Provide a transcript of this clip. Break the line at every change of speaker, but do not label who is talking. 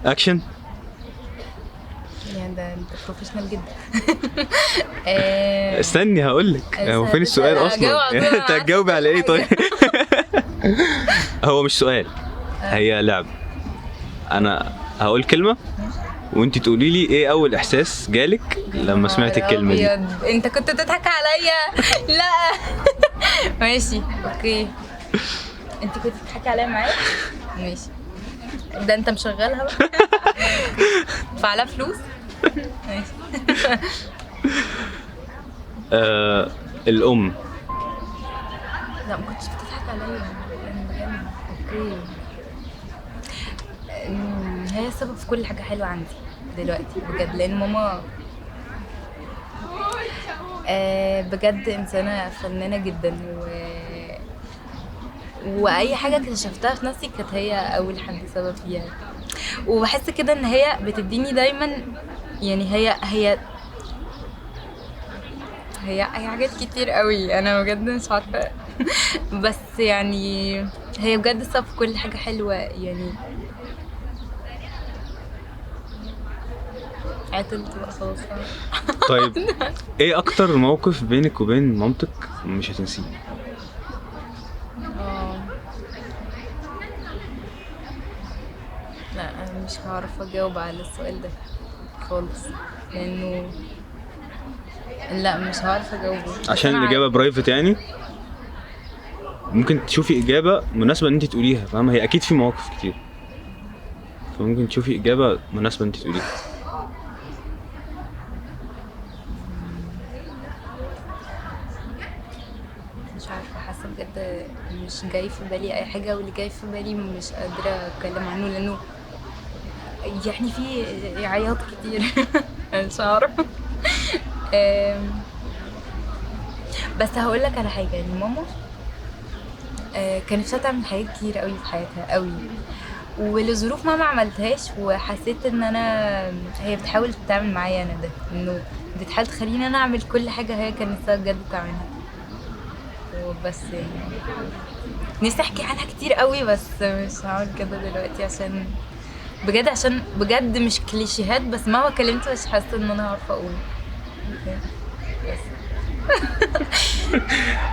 اكشن.
يعني ده انت professional جدا.
استني هقول لك هو فين السؤال
هجاوب
اصلا؟
على طول،
انت هتجاوبي على ايه طيب؟ هو مش سؤال، هي لعبه. انا هقول كلمة وانت تقولي لي ايه اول احساس جالك لما سمعت الكلمة دي.
أبيض. انت كنت بتضحك عليا. لا ماشي okay، انت كنت بتضحكي عليا معايا؟ ماشي، ده انت مشغلها بقى. فعلها فلوس. ماشي.
الام.
لا ما كنتش بتضحك عليا يعني بجد. okay، هي السبب في كل حاجة حلوة عندي دلوقتي بجد، لان ماما بجد انسانه فنانة جدا، واي حاجة اكتشفتها في نفسي كانت هي اول حد سبب فيها. وبحس كده ان هي بتديني دايما، يعني هي هي هي هي حاجات كتير قوي انا بجد مش عارفه. بس يعني هي بجد السبب في كل حاجة حلوة يعني. عطلت بقى خلاص.
طيب ايه اكتر موقف بينك وبين مامتك مش هتنسيه؟
لا انا مش هعرف اجاوب على السؤال ده خالص، لانه لا مش هعرف اجاوبه
عشان الاجابة private يعني. ممكن تشوفي اجابه مناسبة ان انت تقوليها، فاهمه؟ هي اكيد في مواقف كتير، فممكن تشوفي اجابه مناسبة ان انت تقوليها.
مش عارفه، حاسه بجد مش جاي في بالي اي حاجة، واللي جاي في بالي مش قادرة اتكلم عنه لانه يعني في عياط كتير. مش عارفه. بس هقول لك على حاجة، يعني ماما كان نفسها تعمل حاجات كتير قوي في حياتها قوي، ولظروف ما عملتهاش، وحسيت ان انا هي بتحاول تعمل معايا انا ده، انه بتحاول تخليني انا اعمل كل حاجة هي كان نفسها بجد تعملها. وبس يعني نفسي احكي عنها كتير قوي، بس مش هعمل كده دلوقتي عشان بجد، عشان بجد مش كليشيهات، بس مهما كلمت مش حاسه ان انا عارفه اقول. بس.